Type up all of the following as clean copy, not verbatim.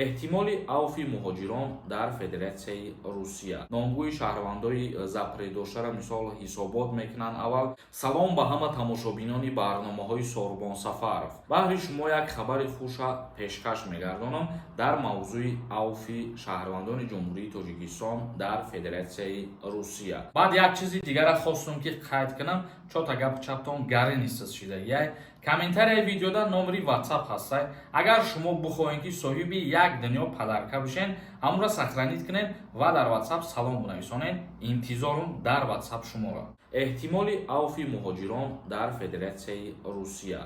Эҳтимоли авфи муҳоҷирон дар Федератсияи Русия. Номгӯи шаҳрвандои запретдоштара, мисол, ҳисобот мекунанд аввал. Салом ба ҳама тамошобинони барномаҳои Сорбон Сафаров. Баҳри шумо як хабари хуша пешкаш мегардонам дар мавзӯи авфи шаҳрвандони Ҷумҳурии Тоҷикистон дар Федератсияи Русия. Баъд як чизи дигара хостум, ки қайд кунам. Чота гапи чаптон гаринистаз шидагиай. Комментарияи видеода номери WhatsApp ҳастай. Агар шумо бихоҳед, ки соҳиби як дунё подарка бишен, ҳамонро сохранить кунед ва дар WhatsApp салом бинависонед. Интизорум дар WhatsApp шуморо. Эҳтимоли авфи муҳоҷирон дар Федератсияи Русия.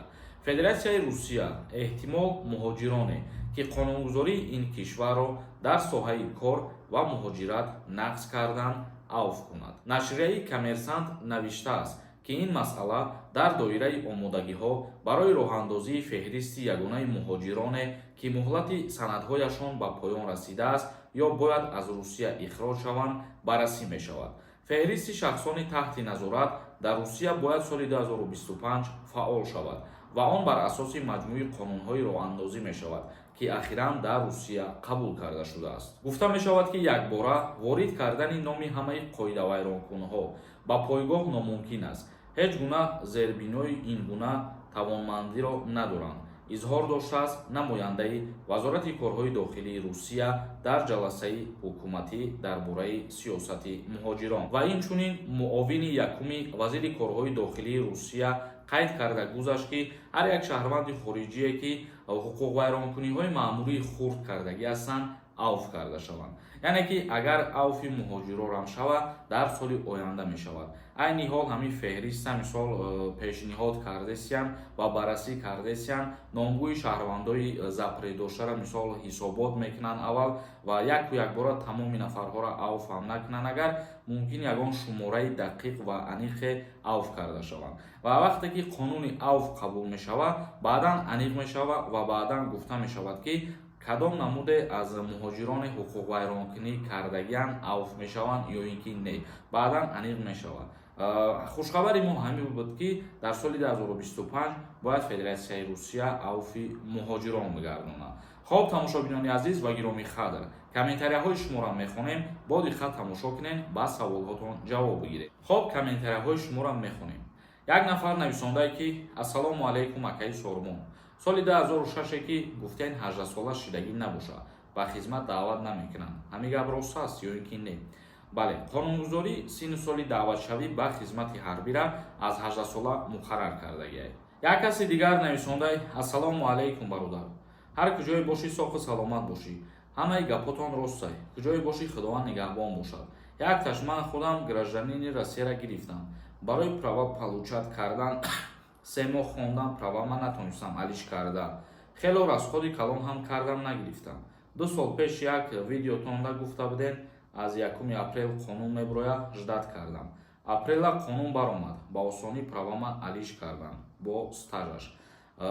Федератсияи Русия эҳтимол муҳоҷироне, ки қонунгузории ин кишварро дар соҳаи кор ва муҳоҷират нақз карданд, авф кунад. Нашрияи «Коммерсант» навиштааст, ки ин масъала дар доираи омодагиҳо барои роҳандозии феҳристи ягонаи муҳоҷироне, ки муҳлати санадҳояшон ба поён расидааст ё бояд аз Русия ихроҷ шаванд, баррасӣ мешавад. Феҳристи шахсони таҳти назорат дар Русия бояд соли 2025 фаъол шавад ва он бар асоси маҷмӯи қонунҳои роҳандозӣ мешавад, ки ахиран дар Русия қабул карда шудааст. Гуфта мешавад, ки якбора ворид кардани номи ҳамаи қоидавайронкунҳо ба пойгоҳ номумкин аст. Ҳеҷ гуна зербинои ин гуна тавонмандиро надоранд, изҳор доштааст намояндаи Вазорати корҳои дохилии Русия дар ҷаласаи ҳукуматӣ дар бораи сиёсати муҳоҷирон. Ва инчунин муовини якуми вазири корҳои дохилии Русия қайд карда гузашт, ки ҳар як шаҳрванди хориҷие, ки ҳуқуқвайронкуниҳои маъмурии хурд кардагӣ ҳастанд, авф карда шаванд. Яъне ки агар авфи муҳоҷирорам шавад, дар соли оянда мешавад. Айни ҳол ҳамин феҳриста, мисол, пешниҳод кардесиян ва баррасӣ кардесиян. Номгӯи шаҳрвандои запретдоштара, мисол, ҳисобот мекунанд аввал ва яку якбора тамоми нафарҳоро авф ҳам накунанд. Агар мумкин, ягон шумораи дақиқ ва аниқе авф карда шаванд ва вақте ки қонуни авф қабул мешавад, баъдан аниқ мешавад ва баъдан гуфта мешавад, ки кадом намуде аз муҳоҷирони ҳуқуқвайронкунӣ кардагиан авф мешаванд ё ин ки не, баъдан аниқ мешавад. Хушхабари мо ҳамин буд, ки дар соли 2025 бояд Федератсияи Русия авфи муҳоҷирон бигардонад. Хоб, тамошобинони азиз ва гиромӣ қадр, комментарияҳои шуморо мехонем. Бо диққат тамошо кунед, ба саволҳотон ҷавоб бигиред. Хоб, комментарияҳои шуморо мехонем. Як нафар нависондае, ки: «Ассалому алайкум, акаи Сормон. Соли 2006, ки гуфтен, 18сола шидагӣ набошад, ба хизмат даъват намекунанд. Ҳамин гап рост аст ё ин ки не?» Бале, қонунгузорӣ синну соли даъватшавӣ ба хизмати ҳарбира аз 18сола муқаррар кардагиай. Як каси дигар нависондай: «Ассалому алайкум, бародар. Ҳар куҷое бошӣ, соқу саломат бошӣ. Ҳамаи гапотон ростай. Куҷое бошӣ, Худованд нигаҳбон бошад. Якташ, ман худам гражданини Россияра гирифтам. Барои права получать кардан 3 моҳ хондам, правама натонистам алиш карда. Хело расходи калон ҳам кардам, нагирифтам. 2 сол пеш як видеотонда гуфта будем, аз 1 апрел қонун меброяд. Ждать кардам, апрела қонун баромад, ба осонӣ правама алиш кардам бо стажаш.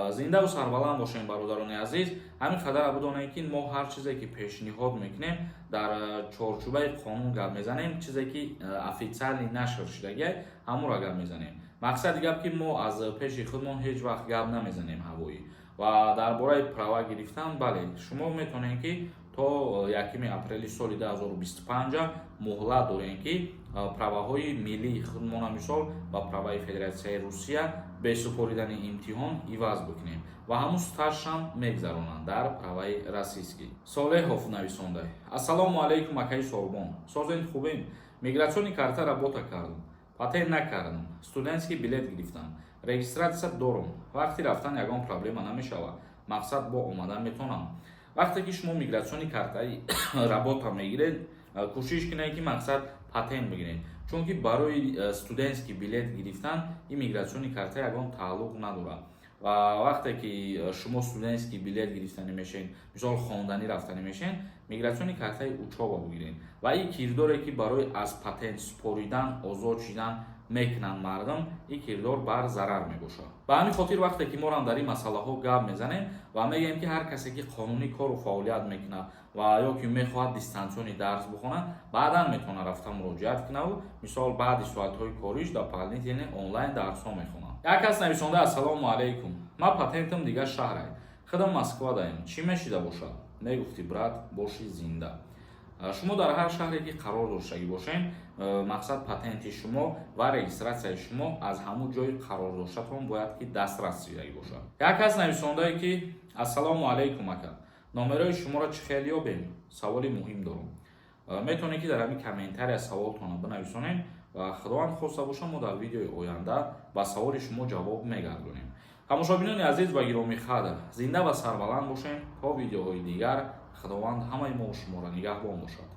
Зиндаву сарбаланд бошем, бародарони азиз. Ҳамин қадара бидонем, ки мо ҳар чизе ки пешниҳод мекунем, дар чорчӯбаи қонун гап мезанем. Чизе ки официально нашр шудагиай, ҳамонро гап мезанем. Мақсади гап, ки мо аз пеши худмон ҳеҷ вақт гап намезанем ҳавоӣ. Ва дар бораи права гирифтан, бале, шумо метавонед, ки то 1 апрели соли 2025 муҳлат дорем, ки праваҳои миллии худмона, мисол, ба праваи Федератсияи Русия бе супоридани имтиҳон иваз бикунем ва ҳамун стажшам мегзаронанд дар праваи российский. Солеҳов нависонда: «Ассалому алайкум, акаи Сорбон. Созен, хубем? Миграционный карта работа кардам, патент накардам, студентский билет гирифтам, регистрация дорум. Вақти рафтан ягон проблема намешавад? Мақсад, бо омадан метавонам?» Вақте ки шумо миграционный картаи работа мегиред, кӯшиш кунед, ки, мақсад, патент бигиред, чунки барои студентский билет гирифтан ин миграционный карта ягон тааллуқ надорад. Ва вақте ки шумо студентский билет гирифтанӣ мешавед, мисол, хонданӣ рафтанӣ мешавед, миграционный картаи учёба бигиред. Ва ин кирдоре, ки барои аз патент супоридан озод шидан мекунанд мардум, ин кирдор бар зарар мебошад. Ба ҳамин хотир, вақте ки морам дар ин масъалаҳо гап мезанем ва мегӯем, ки ҳар касе ки қонунӣ кору фаъолият мекунад ва ё ки мехоҳад дистанционный дарс бихонад, баъдан метавонад рафта муроҷиат кунаву, мисол, баъди соатҳои кориш дополнительно онлайн дарсҳо мехонад. Як кас нависонда: «Ассалому алайкум, ман патентам дигар шаҳрай, худам Москва даем, чӣ мешида бошад?» Мегуфтӣ, брат, боши зинда. Шумо дар ҳар шаҳре ки қарор доштагӣ бошед, мақсад, патенти шумо ва регистрация и шумо аз ҳамун ҷои қарордоштатон бояд ки дастрас шидагӣ бошад. Як кас нависондае, ки: «Ассалому алайкум, ака, номерои шуморо чӣ хел ёбем? Саволи муҳим дорам». Метавонед, ки дар ҳамин комментария саволтонро бинависонед ва Худованд хоста боша, мо дар видеои оянда ба саволи шумо ҷавоб мегардонем. Тамошобинони азиз ва гиромӣ қадр, зинда ва сарбаланд бошем то видеоҳои дигар. Худованд ҳамаи мо шуморо нигаҳбон бошад.